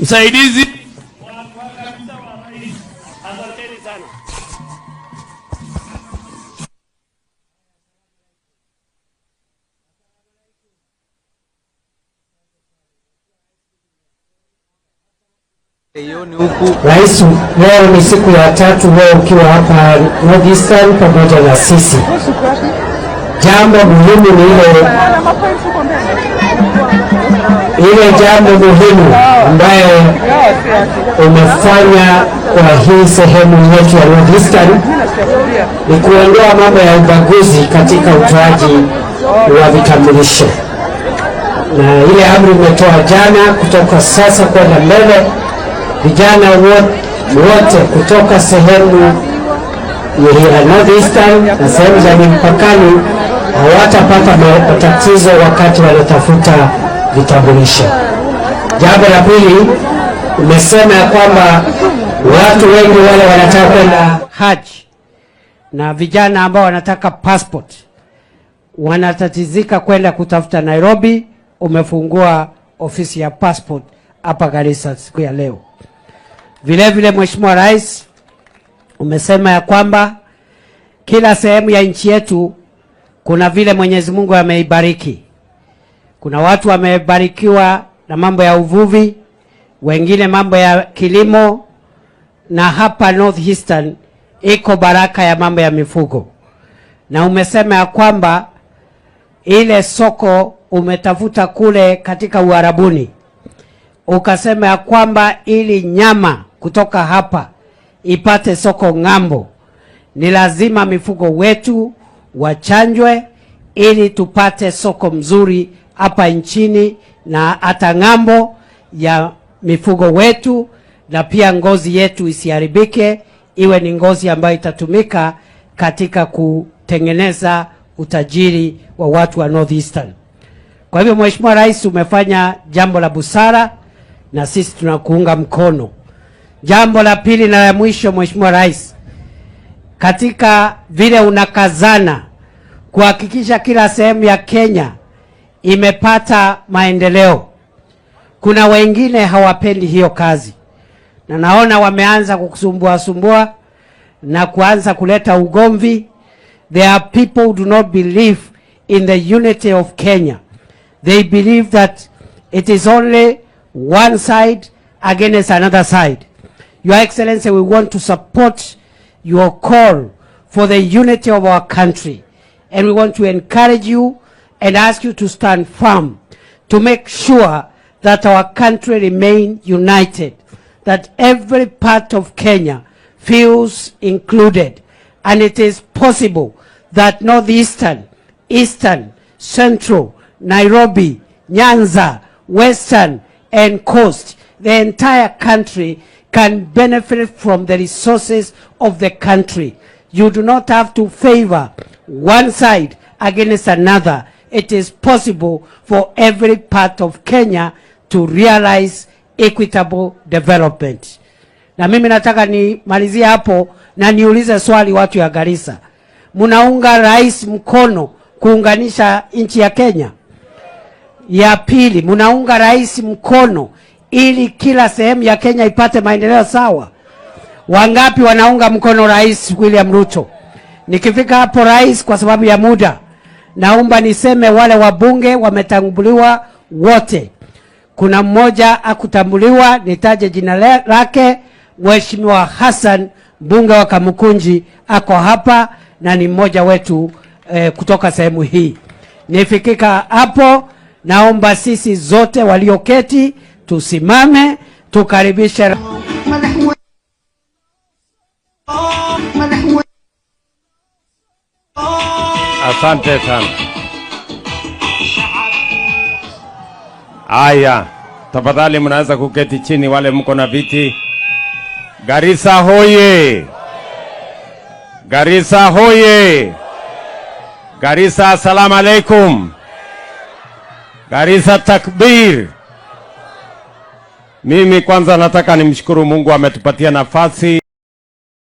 Msaidizi wa kabisa wa rais. Asanteni sana. Rais, leo ni siku ya tatu wewe ukiwa hapa North Eastern pamoja na sisi. Jambo muhimu ni ile jambo muhimu ambayo umefanya kwa hii sehemu yetu ya North Eastern ni kuondoa mambo ya ubaguzi katika utoaji wa vitambulisho, na ile amri umetoa jana, kutoka sasa kwenda mbele, vijana wote kutoka sehemu ya North Eastern na sehemu za mipakani hawatapata matatizo wakati wanatafuta vitambulisho. Jambo la pili, umesema ya kwamba watu wengi wale wanataka kwenda Haji na vijana ambao wanataka passport wanatatizika kwenda kutafuta Nairobi. Umefungua ofisi ya passport hapa Garissa siku ya leo. Vile vile, Mheshimiwa Rais, umesema ya kwamba kila sehemu ya nchi yetu kuna vile Mwenyezi Mungu ameibariki. Kuna watu wamebarikiwa na mambo ya uvuvi, wengine mambo ya kilimo, na hapa North Eastern iko baraka ya mambo ya mifugo. Na umesema ya kwamba ile soko umetafuta kule katika Uarabuni, ukasema ya kwamba ili nyama kutoka hapa ipate soko ng'ambo, ni lazima mifugo wetu wachanjwe ili tupate soko mzuri hapa nchini na hata ng'ambo ya mifugo wetu, na pia ngozi yetu isiharibike, iwe ni ngozi ambayo itatumika katika kutengeneza utajiri wa watu wa North Eastern. Kwa hivyo, Mheshimiwa Rais, umefanya jambo la busara na sisi tunakuunga mkono. Jambo la pili na la mwisho, Mheshimiwa Rais, katika vile unakazana kuhakikisha kila sehemu ya Kenya imepata maendeleo, kuna wengine hawapendi hiyo kazi, na naona wameanza kukusumbua sumbua na kuanza kuleta ugomvi. There are people who do not believe in the unity of Kenya. They believe that it is only one side against another side. Your Excellency, we want to support your call for the unity of our country. And we want to encourage you and ask you to stand firm to make sure that our country remain united, that every part of Kenya feels included. And it is possible that Northeastern, Eastern, Central, Nairobi, Nyanza, Western, and Coast, the entire country can benefit from the resources of the country. You do not have to favor one side against another. It is possible for every part of Kenya to realize equitable development. Na mimi nataka nimalizie hapo na niulize swali watu ya Garissa. Mnaunga rais mkono kuunganisha nchi ya Kenya? Ya pili, mnaunga rais mkono ili kila sehemu ya Kenya ipate maendeleo sawa? Wangapi wanaunga mkono Rais William Ruto? Nikifika hapo rais, kwa sababu ya muda, naomba niseme wale wabunge wametambuliwa wote. Kuna mmoja akutambuliwa, nitaje jina lake, Mheshimiwa Hassan, mbunge wa Kamukunji, ako hapa na ni mmoja wetu kutoka sehemu hii. Nifikika hapo, naomba sisi zote walioketi tusimame tukaribishe. Asante sana. Aya, tafadhali mnaweza kuketi chini wale mko na viti. Garissa hoye! Garissa hoye! Garissa, assalamu alaikum. Garissa takbir. Mimi kwanza nataka nimshukuru Mungu ametupatia nafasi.